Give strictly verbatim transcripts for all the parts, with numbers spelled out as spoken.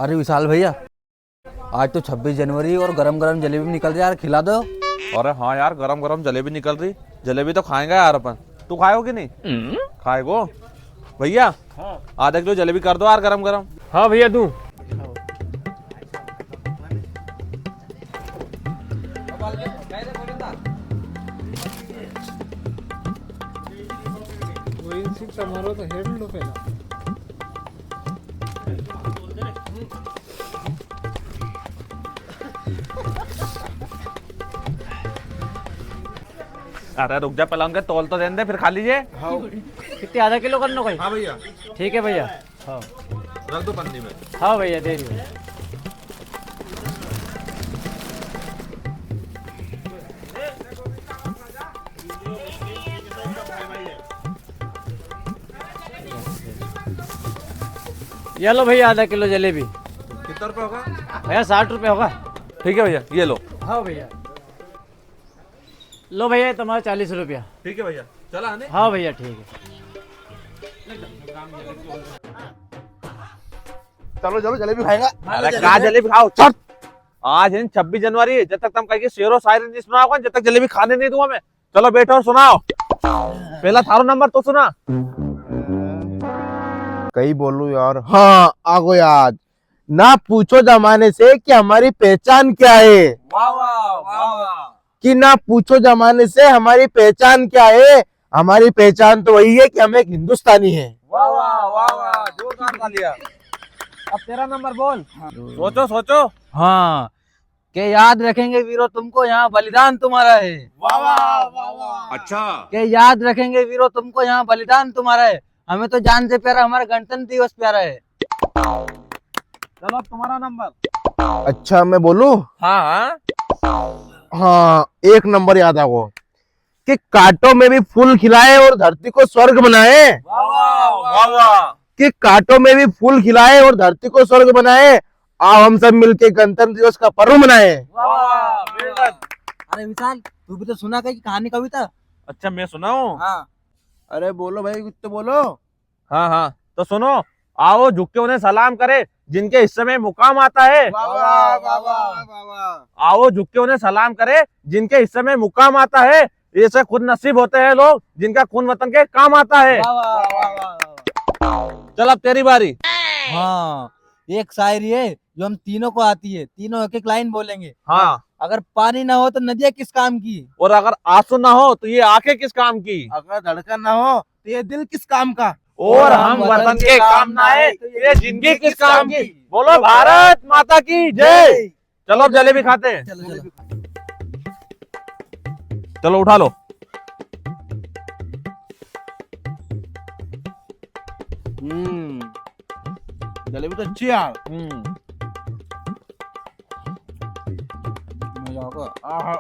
अरे विशाल भैया, आज तो छब्बीस जनवरी और गरम गरम जलेबी निकल रही है यार, खिला दो। अरे हाँ यार, गरम गरम जलेबी निकल रही, जलेबी तो खाएंगे यार अपन। तू खाएगो कि नहीं? खाएगो? भैया, हाँ। आधा किलो जलेबी कर दो यार, गरम गरम। हाँ भैया, दूँ। वो इन सिक्स हमारा तो हेड लो पहला। अरे रुक जा, पहला उनके तोल तो देने दे, फिर खा लीजिए। हाँ। कितने, आधा किलो करना कोई? हाँ भैया। ठीक है भैया। हाँ। रख दो पन्नी में। हाँ भैया, दे दियो। ये लो भैया, आधा किलो जलेबी। कितना रुपया होगा? भैया, साठ रुपया होगा। ठीक है भैया, ये लो। हाँ भैया। लो भैया, ये तुम्हारा चालीस रुपया। ठीक है भैया, चला आने। हाँ भैया, ठीक है। चलो, चलो, जलेबी खाएगा। अरे, का जलेबी खाओ, चल। आज है छब्बीस जनवरी, जब तक तुम कहीं की शेरो शायरी नहीं सुनाओगे, जब तक जलेबी खाने नहीं दूंगा मैं। चलो, बैठो और सुनाओ। पहला थारो नंबर तो सुना। कई बोलूं यार, हाँ, आ गो याद। ना पूछो जमाने से कि हमारी पहचान क्या है। वाह, वाह, वाह, वाह। कि ना पूछो जमाने से हमारी पहचान क्या है, हमारी पहचान तो वही है कि हम एक हिंदुस्तानी हैं। वाह, वाह, वाह, वाह, जोरदार तालियां। अब तेरा नंबर बोल। हाँ। सोचो, सोचो। हाँ, के याद रखेंगे वीरो तुमको, यहाँ बलिदान तुम्हारा है। वाह, वाह, वाह, वाह। अच्छा। के याद रखेंगे वीरो तुमको, यहाँ बलिदान तुम्हारा है। हमें तो जान से प्यारा हमारा गणतंत्र दिवस प्यारा है। चलो, अब तुम्हारा नंबर। अच्छा, मैं बोलूं? हाँ, हाँ। हाँ, एक नंबर याद आ गो कि कांटों में भी फूल खिलाए और धरती को स्वर्ग बनाए। वाह, वाह, वाह, वाह। कि कांटों में भी फूल खिलाए और धरती को स्वर्ग बनाए। आओ हम सब मिलके गणतंत्र दिवस का पर्व मनाए। वाह, वाह, well done। अरे विशाल, तू भी तो सुना कहीं की कहानी, कविता। अच्छा, मैं सुनाऊं? हाँ। अरे बोलो भाई, कुछ तो बोलो। हाँ, हाँ, तो सुनो, आओ झुक के उन्हें सलाम करे, जिनके हिस्से में मुकाम आता है। वाह, वाह, वाह, वाह, वाह, वाह। आओ झुक के उन्हें सलाम करे, जिनके हिस्से में मुकाम आता है। ऐसे खुद नसीब होते हैं लोग, जिनका खून वतन के काम आता है। वाह, वाह, वाह, वाह, वाह। चल, अब तेरी बारी। हाँ, एक शायरी है जो हम तीनों को आती है, तीनों एक एक लाइन बोलेंगे। हाँ। अगर पानी ना हो तो नदियाँ किस काम की? और अगर आंसू ना हो तो ये आंखें किस काम की? अगर धड़कन ना हो तो ये दिल किस काम का? और हम वतन के काम ना आए तो ये जिंदगी किस काम की? बोलो भारत माता की जय। चलो, अब जलेबी खाते हैं। चलो, चलो। चलो, उठा लो। हम्म, जलेबी तो अच्छी है यार। हम्म। मजा आ गया। आहा।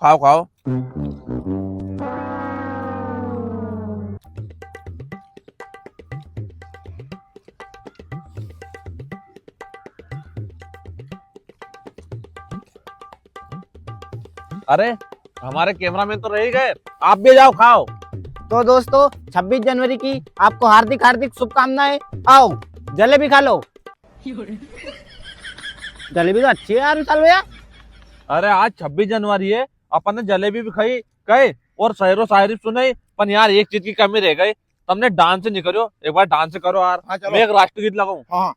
खाओ, खाओ। अरे, हमारे कैमरामैन तो रह ही गए, आप भी जाओ, खाओ। तो दोस्तों, छब्बीस जनवरी की आपको हार्दिक हार्दिक शुभकामनाएं। आओ, जलेबी खा लो। जलेबी तो अच्छी है यार विशाल भैया। अरे, आज छब्बीस जनवरी है, अपन ने जलेबी भी खाई, कहे और शायरो शायरी सुनाई, पण यार एक चीज की कमी रह गई, तमने डांस नहीं करो। एक बार डांस करो यार। हाँ, चलो। मैं एक राष्ट्रगीत लगाऊं। हाँ।